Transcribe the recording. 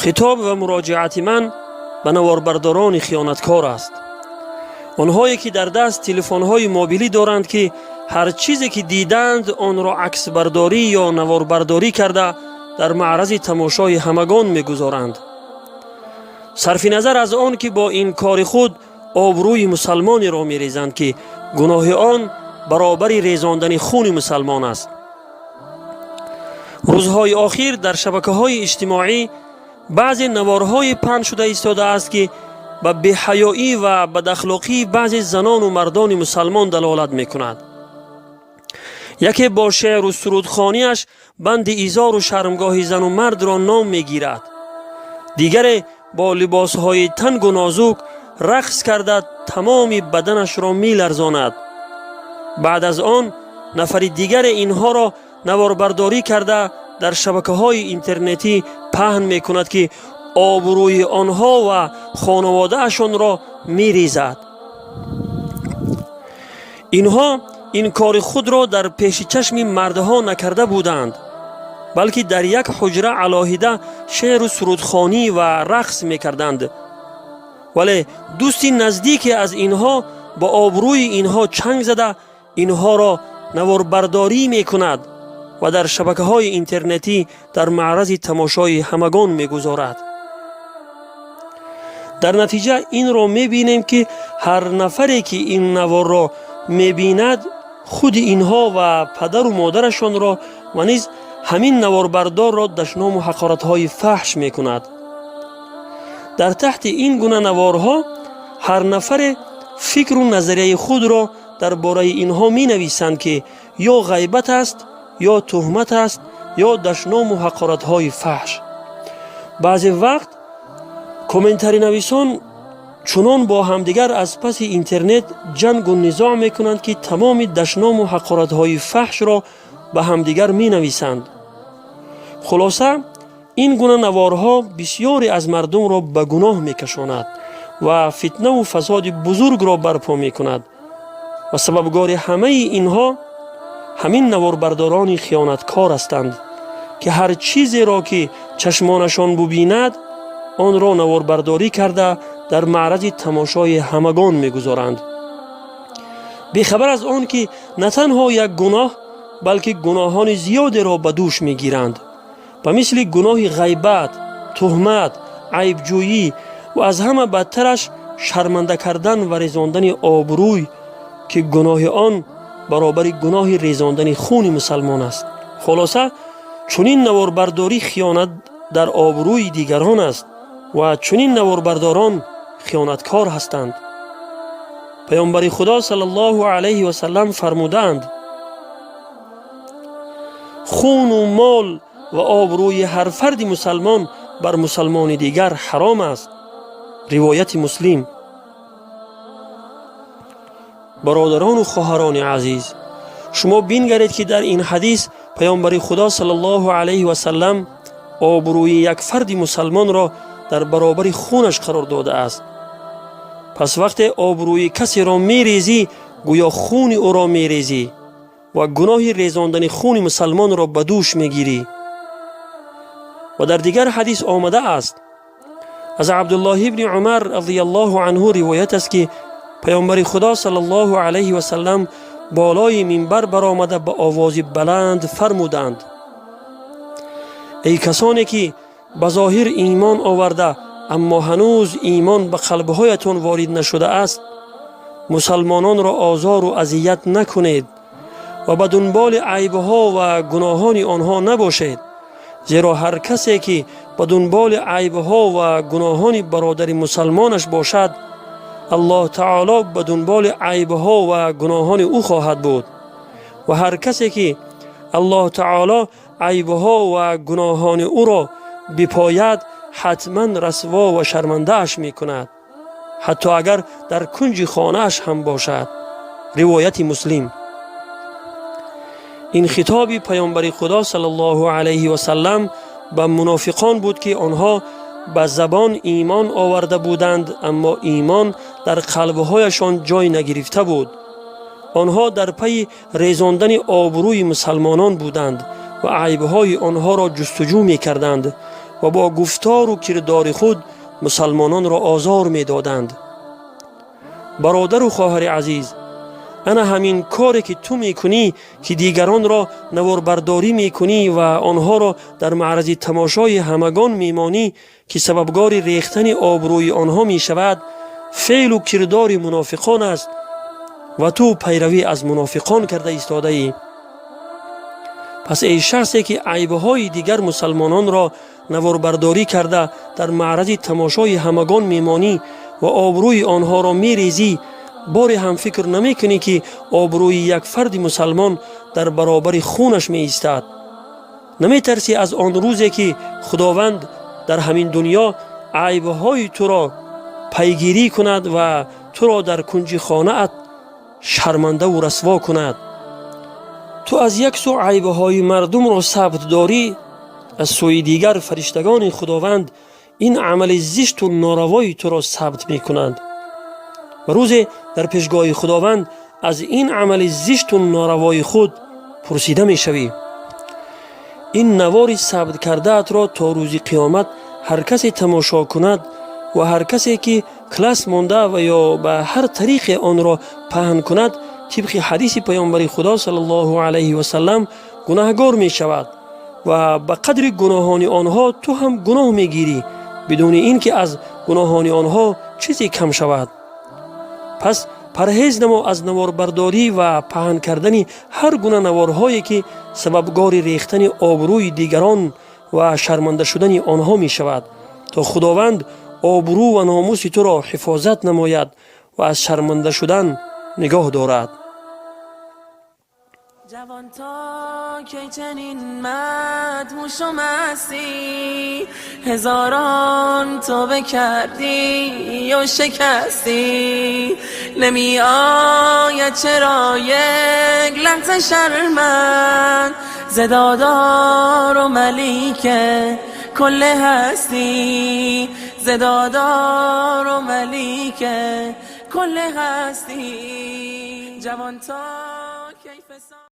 Хитоб ва муроҷиати ман ба наворбардорони хиёнаткор аст, онҳое ки дар даст телефонҳои мобилӣ доранд, ки ҳар чизе ки дидаанд, онро аксбардорӣ ё наворбардорӣ карда, дар маърази тамошои ҳамагон мегузоранд, сарфи назар аз он ки бо ин кори худ обрӯи мусалмонеро мерезанд, ки гуноҳи он баробари резондани хуни мусалмон аст. Рӯзҳои охир дар шабакаҳои иҷтимоӣ баъзе наворҳое паҳн шуда истодааст, ки ба беҳаёӣ ва бадахлоқии баъзе занону мардони мусалмон далолат мекунад. Яке бо шеъру сурудхониаш банди изору шармгоҳи зану мардро ном мегирад, дигаре бо либосҳои тангу нозук рақс карда, тамоми баданашро меларзонад. Баъд аз он нафари дигаре инҳоро наворбардорӣ карда, дар шабакаҳои интернетӣ паҳн мекунад, ки обрӯи онҳо ва хонаводаашонро мерезад. Инҳо ин кори худро дар пеши чашми мардҳо накарда буданд, балки дар як ҳуҷра алоҳида шеъру сурудхонӣ ва рақс мекарданд, вале дӯсти наздике аз инҳо ба обрӯи инҳо чанг зада, инҳоро наворбардорӣ мекунад ва дар шабакаҳои интернетӣ дар маърази тамошои ҳамагон мегузорад. Дар натиҷа инро мебинем, ки ҳар нафаре ки ин наворро мебинад, худи инҳо ва падару модарашонро ва низ ҳамин наворбардорро дашному ҳақоратҳои фаҳш мекунад. Дар таҳти ин гуна наворҳо ҳар нафаре фикру назарияи худро дар бораи инҳо менависанд, ки ё ғайбат аст, ё туҳмат аст, ё дашному ҳақоратҳои фаҳш. Баъзе вақт комментаринависон чунон бо ҳамдигар аз паси интернет ҷангу низоъ мекунанд, ки тамоми дашному ҳақоратҳои фаҳшро ба ҳамдигар менависанд. Хулоса, ин гуна наворҳо бисёре аз мардумро ба гуноҳ мекашонад ва фитнаву фасоди бузургро барпо мекунад ва сабабгори ҳамаи инҳо ҳамин наворбардорони хиёнаткор ҳастанд, ки ҳар чизеро ки чашмонашон бубинад, онро наворбардорӣ карда, дар маърази тамошои ҳамагон мегузоранд, бехабар аз он ки на танҳо як гуноҳ, балки гуноҳони зиёдеро ба дӯш мегиранд, ба мисли гуноҳи ғайбат, туҳмат, айбҷӯӣ ва аз ҳама бадтараш шарманда кардан ва резондани обрӯй, ки гуноҳи он баробари гуноҳи резондани хуни мусалмон аст. Хулоса, чунин наворбардорӣ хиёнат дар обрӯи дигарон аст ва чунин наворбардорон хиёнаткор ҳастанд. Паёмбари Худо саллаллоҳу алайҳи васаллам фармудаанд: «Хуну мол ва обрӯи ҳар фарди мусалмон бар мусалмони дигар ҳаром аст». Ривояти Муслим. Бародарону хоҳарони азиз, шумо бингаред, ки дар ин ҳадис паёмбари Худо саллаллоҳу алайҳи васаллам обрӯи як фарди мусалмонро дар баробари хунаш қарор додааст. Пас вақте обрӯи касеро мерезӣ, гӯё хуни ӯро мерезӣ ва гуноҳи резондани хуни мусалмонро ба дӯш мегирӣ. Ва дар дигар ҳадис омадааст, аз Абдуллоҳ ибни Умар разияллоҳу анҳу ривоят аст, ки паёмбари Худо саллаллоҳу алайҳи васаллам болои минбар баромада, ба овози баланд фармуданд: «Эй касоне ки ба зоҳир имон оварда, аммо ҳанӯз имон ба қалбҳоятон ворид нашудааст, мусалмононро озору азият накунед ва ба дунболи айбҳо ва гуноҳони онҳо набошед, зеро ҳар касе ки ба дунболи айбҳо ва гуноҳони бародари мусалмонаш бошад, Аллоҳ таоло ба дунболи айбҳо ва гуноҳони ӯ хоҳад буд ва ҳар касе ки Аллоҳ таоло айбҳо ва гуноҳони ӯро бипояд, ҳатман расво ва шармандааш мекунад, ҳатто агар дар кунҷи хонааш ҳам бошад». Ривояти Муслим. Ин хитоби паёмбари Худо саллаллоҳу алайҳи васаллам ба мунофиқон буд, ки онҳо ба забон имон оварда буданд, аммо имон дар қалбҳояшон ҷой нагирифта буд. Онҳо дар пайи резондани обрӯи мусалмонон буданд ва айбҳои онҳоро ҷустуҷӯ мекарданд. Ва бо гуфтору кирдори худ мусалмононро озор медоданд. Бародару хоҳари азиз, ана ҳамин коре ки ту мекунӣ, ки дигаронро наворбардорӣ мекунӣ ва онҳоро дар маърази тамошои ҳамагон мемонӣ, ки сабабгори рехтани обрӯи онҳо мешавад, феълу кирдори мунофиқон аст ва ту пайравӣ аз мунофиқон карда истодаӣ. Пас эй шахсе ки айбҳои дигар мусалмононро наворбардорӣ карда дар маърази тамошои ҳамагон мемонӣ ва обрӯи онҳоро мерезӣ, боре ҳам фикр намекунӣ, ки обрӯи як фарди мусалмон дар баробари хунаш меистад? Наметарсӣ аз он рӯзе, ки Худованд дар ҳамин дунё айбҳои туро пайгирӣ кунад ва туро дар кунҷи хонаат шармандаву расво кунад? Ту аз як сӯ айбҳои мардумро сабт дорӣ, аз сӯи дигар фариштагони Худованд ин амали зишту норавои туро сабт мекунанд ва рӯзе дар пешгоҳи Худованд аз ин амали зишту норавои худ пурсида мешавӣ. Ин навори сабт кардаатро то рӯзи қиёмат ҳар касе тамошо кунад ва ҳар касе ки класс монда ва ё ба ҳар тариқе онро паҳн кунад, тибқи ҳадиси Паёмбари Худо саллаллоҳу алайҳи васаллам гунаҳгор мешавад ва ба қадри гуноҳони онҳо ту ҳам гуноҳ мегирӣ, бидуни ин ки аз гуноҳони онҳо чизе кам шавад. Пас парҳез намо аз наворбардорӣ ва паҳн кардани ҳар гуна наворҳое, ки сабабгори рехтани обрӯи дигарон ва шарманда шудани онҳо мешавад, то Худованд обрӯ ва номуси туро ҳифозат намояд ва аз шарманда шудан нигоҳ дорад. جوان تا کی چنین مدهوش و مستی؟ هزاران توبه کردی و شکستی. نمی آید چرا یک لحظه شرمت ز دادار و ملیک کل هستی؟ ز دادار و ملیک کل هستی. جوان تا کی فسان